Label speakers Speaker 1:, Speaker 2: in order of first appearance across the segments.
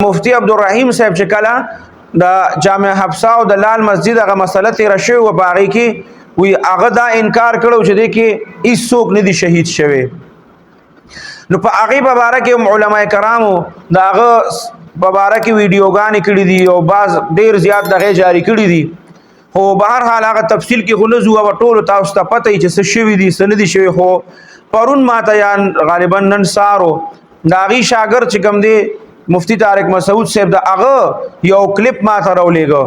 Speaker 1: مفتی عبدالرحیم صاحب چې کله د جامع حفصه او د لال مسجد هغه مسله تیر شوی و باغی کې وی هغه دا انکار کړو چې د کې هیڅوک نه دی شهید شوی. نو په هغه مبارک علما کرامو دا هغه مبارک ویډیوګانې کړې دي او بعض ډیر زیات دغه جاری کړې دي. خو بهر حال هغه تفصیل کې خو نه ځو، او ټول تاسو ته پته چې څه شوی دي څه نه دي شوی. خو پرون ماته یا غالبا نن سارو دا غي شاګرد چې کوم دی مفتی طارق مسعود صاحب دا هغه یو کلیپ ما ته راولېږه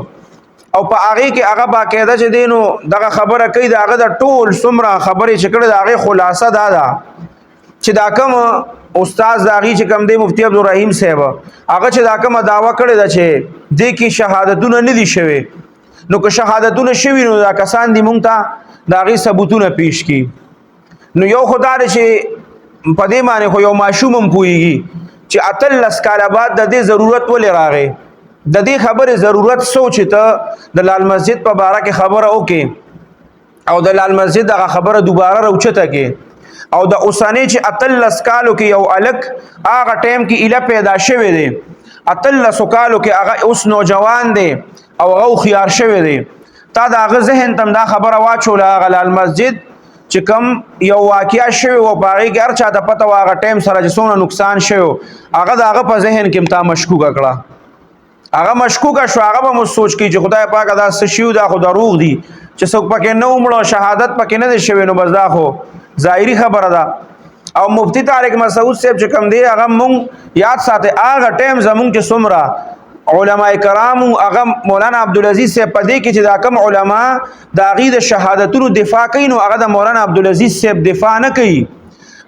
Speaker 1: او په هغه کې هغه باقاعده چې دینو دغه خبره کوي، دا هغه د ټول څومره خبرې چې کړې دا هغه خلاصه دا ده چې دا کوم استاد دا غي چې کوم دی مفتی عبدالرحیم صاحب هغه چې دا کومه داوا کړې ده چې دې کې شهادتونه نه دي شوي، نو که شهادتونه شوي نو دا کسان دي مونږ ته دا غي ثبوتونه پیش کی. نو یو خدای چې په دې معنی خو یو ماشوم هم پوهیږي چې 18 کاله بعد د دې ضرورت ولې راغی، د دې خبرې ضرورت سوچ ته د لال مسجد په باره کې خبره وکې او د لال مسجد هغه خبره دوباره راوچته کې، او د اوسنۍ چې 18 کالو کې یو الک هغه ټایم کې اله پیدا شوی دی، 18 کالو کې هغه اوس نوجوان دی او هغه هوښیار شوی دی، تا د هغه ذهن ته دا خبره واچوله هغه لال مسجد چې کم یو واقعیا شوی و په هغې کې هر چا ته پته وه هغه ټایم سره چې څومره نقصان شوی هغه د هغه په ذهن کې هم تا مشکوکه کړه، هغه مشکوکه شو، هغه به مو سوچ کوي چې خدای پاک دا څه شی دا خو دروغ دي چې څوک پکې نه ومړو شهادت پکې نه دی شوی، نو بس دا خو ظاهري خبره ده. او مفتی طارق مسعود صاحب چې کوم دی هغه مونږ یاد ساته هغه ټایم زمونږ چې څومره علما کرام هغه مولانا عبدالعزیز صاحب په دې کې چې دا کم علما د هغې د شهادتونو دفاع کوي نو هغه د مولانا عبدالعزیز صاحب دفاع نه کوي.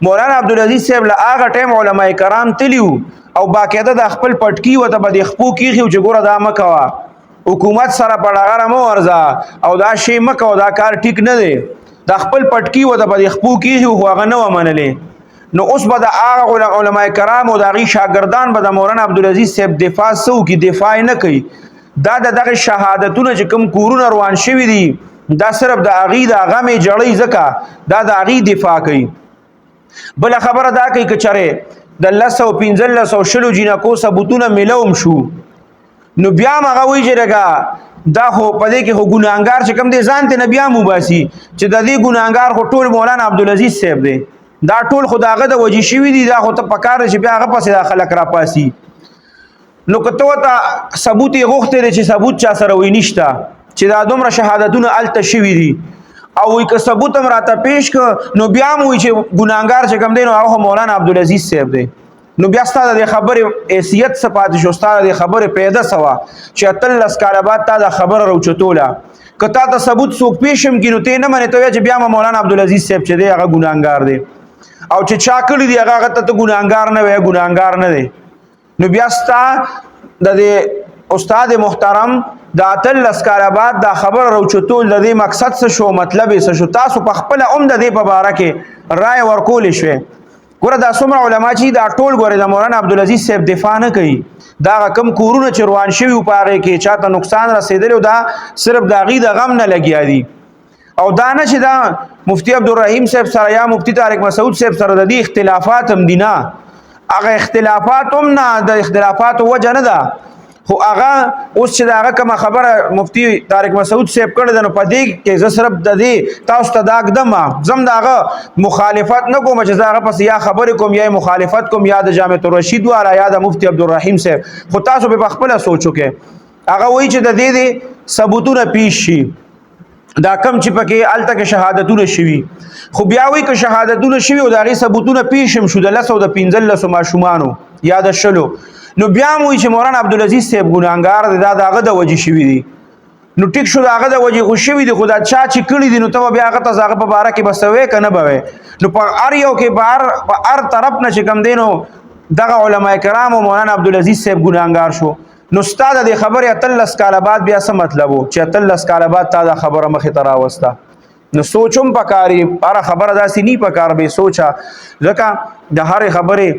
Speaker 1: مولانا عبدالعزیز صاحب له هغه ټایم علما کرام تلي او باقاعده د خپل پټکی وته به د خپو کیږي چې ګوره دا مه کوه، حکومت سره په ډغره مه ورځه او دا شی مه کوه، دا کار ټیک نه دی. د خپل پټکی وته به د خپو کیږي خو هغه نه وه منلې. نو اوس به د هغه علما کرام او د هغې شاګردان به د مولانا عبدالعزیز صاحب دفاع څه وکړي؟ دفاع یې نه کوي. دا د دغه شهادتونه چې کوم کورونه روان شوي دي دا صرف د هغې د غمې جړۍ ځکه دا د هغې دفاع کوي. بله خبره دا کوي که چېرې د 10 او 15 او 20 جینکو ثبوتونه میلوم شو نو بیا هم هغه وایي چې لکه دا خو په دې کې خو ګناهګار چې کوم دی ځان ته نه بیا هم وباسي چې د دې ګناهګار خو ټول مولانا عبدالعزیز صاحب دی، دا ټول خو د هغه د وجې شوي دي، دا خو ته پکار دی چې بیا هغه پسې دا خلک راپاسي. نو که ته ورته ثبوت یې غوښتی دی چې ثبوت چا سره وایي نشته چې دا دومره شهادتونه هلته شوي دي، او وایي که ثبوت هم راته پیش که نو بیا هم وایي چې ګناهګار چې کوم دی نو هغه خو مولانا عبدالعزیز صاحب دی. نو بیا ستا د خبرې حیثیت څه پاتې شو، ستا د خبرې پیدا څه وه چې 18 کاله بعد تا دا خبره راوچتوله؟ که تا ته ثبوت څوک پیش هم کړي نو ته نه منې، ته وایې چې بیا ما مولانا عبدالعزیز صاحب چې دی هغه ګناهګار دی او چې چا کړي دي هغه ته ته ګناهګار نه وایې، ګناهګار نه دی. نو بیا ستا د دې استاد محترم د 18 کاله بعد دا خبره راوچتول د دې مقصد څه شو، مطلب یې څه شو؟ تاسو په خپله هم د دې په باره کې رایه ورکولی شوې. ګوره دا څومره علما چې دا ټول ګوره د مولانا عبدالعزیز صاحب دفاع نه کوي، دا کم کورونه چې روان شوي په هغې کې چاته نقصان رسېدلی دا صرف د هغې د غم نه لګیا دي، او دا نه چې دا مفتی عبدالرحیم صاحب سره یا مفتی طارق مسعود صاحب سره د دې اختلافات هم دي، نه هغه اختلافات هم نه، د اختلافاتو وجه نه ده، خو هغه اوس چې د هغه کومه خبره مفتی طارق مسعود صاحب کړې ده نو په دې کې زه صرف د دې تاسو ته دا ږدم، زه هم د هغه مخالفت نه کوم چې زه هغه پسې یا خبرې کوم یا مخالفت کوم یا د جامعة الرشید والا یا د مفتی عبدالرحیم صاحب، خو تاسو به په خپله سوچ وکړئ. هغه وایي چې د دې دې ثبوتونه پیش شي، دا کم چې پکې هلته کې شهادتونه شوي، خو بیا وایي که شهادتونه شوي او د هغې ثبوتونه پیش هم شو د 10 او د 15 ماشومانو یا د 20، نو بیا هم وایي چې مولانا عبدالعزیز صاحب ګناهګار دی، دا د هغه د وجې شوي دي. نو ټیک شو د هغه د وجې خو شوي دي، خو دا چا چې کړي دي نو ته به بیا هغه ته هغه په باره کې به څه وایې که نه به وایې؟ نو په هر یو کې په هر طرف نه چې کوم دی نو دغه علما کرام او مولانا عبدالعزیز صاحب ګناهګار شو. نو ستا د دې خبرې 18 کاله بعد بیا څه مطلب و چې 18 کاله بعد تا دا خبره مخې ته راوسته؟ نو سوچ هم پکاري، هره خبره داسې نی پکار بې سوچه، ځکه د هرې خبرې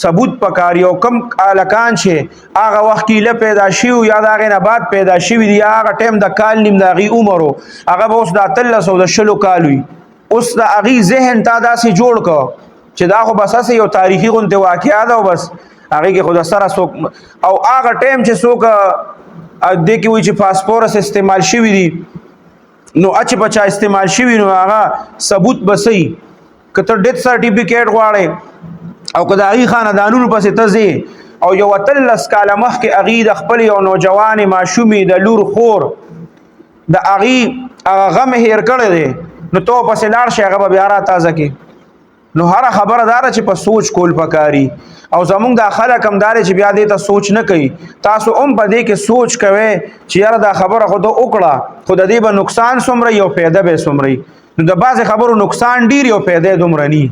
Speaker 1: ثبوت پکاري. او کم هلکان چې هغه وخت کې له پیدا شوي یا د هغې نه بعد پیدا شوي دي، یا هغه ټایم د کال نیم د هغې عمر و، هغه به اوس د 18 او د 20 کال وي. اوس د هغې ذهن تا داسې جوړ کړ چې دا خو بس هسې یو تاریخي غونتې واقعه ده او بس هغه کې خو د سره څوک او هغه ټایم چې څوک د کې وی چې فاسفورس استعمال شوی دی، نو اچ بچا استعمال شوی، نو هغه ثبوت بسې کته ډیت سرټیفیکیټ غواړي او که د هغې خاندانونو پسې ته ځې او یو 18 کاله مخکې هغې د خپل یو نوجوانې ماشومې د لور خور د هغې هغه غم هېر کړی دی، نو ته پسې لاړ شې، هغه به بیا را تازه کړي. نو هر خبره دار چې په سوچ کول پکاري او زمونږ د خلک هم دار چې بیا دې ته سوچ نه کوي. تاسو هم په دې کې سوچ کوئ چې یاره دا خبره خو د وکړه، خو د دې به نقصان څومره یو، فایده به څومره. نو د بعضې خبرو نقصان ډیر یو، فایده دومره نی.